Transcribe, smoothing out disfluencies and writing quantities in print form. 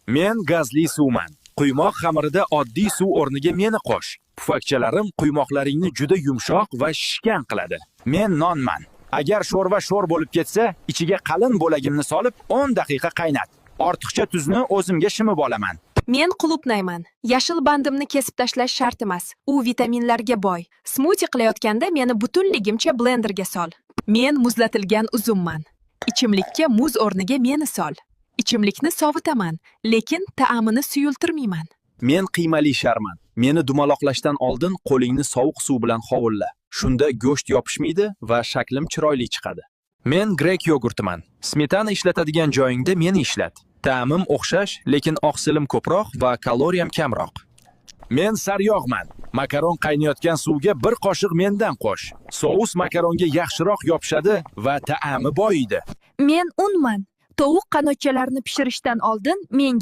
Men gazli suvman. Quymoq xamirida oddiy suv o'rniga meni qo'sh. Pufakchalarim quymoqlaringni juda yumshoq va shishgan qiladi. Men nonman. Agar sho'rva sho'r bo'lib ketsa, ichiga qalin bo'lagimni solib 10 daqiqa qaynat. Ortiqcha tuzni o'zimga shimib olaman. Men qulupnayman. Yashil bandimni kesib tashlash shart emas. U vitaminlarga boy. Smuti qilayotganda meni butunligimcha blenderga sol. Men muzlatilgan uzumman. Ichimlikka muz o'rniga meni sol. Ichimlikni sovitaman, lekin ta'amini suyultirmayman. Men qiymali sharman. Meni dumaloqlashdan oldin qo'lingni sovuq suv bilan hovulla. Shunda go'sht yopishmaydi va shaklim chiroyli chiqadi. Men grek yogurtiman. Smetana ishlatadigan joyingda meni ishlat. Ta'mim o'xshash, lekin oqsilim ko'proq va kaloriyam kamroq. Men saryog'man. Makaron qaynayotgan suvga bir qoshiq mendan qo'sh. Sous makaronga yaxshiroq yopishadi va ta'ami boyiydi. Men unman. Tovuq qanotchalarini pishirishdan oldin menga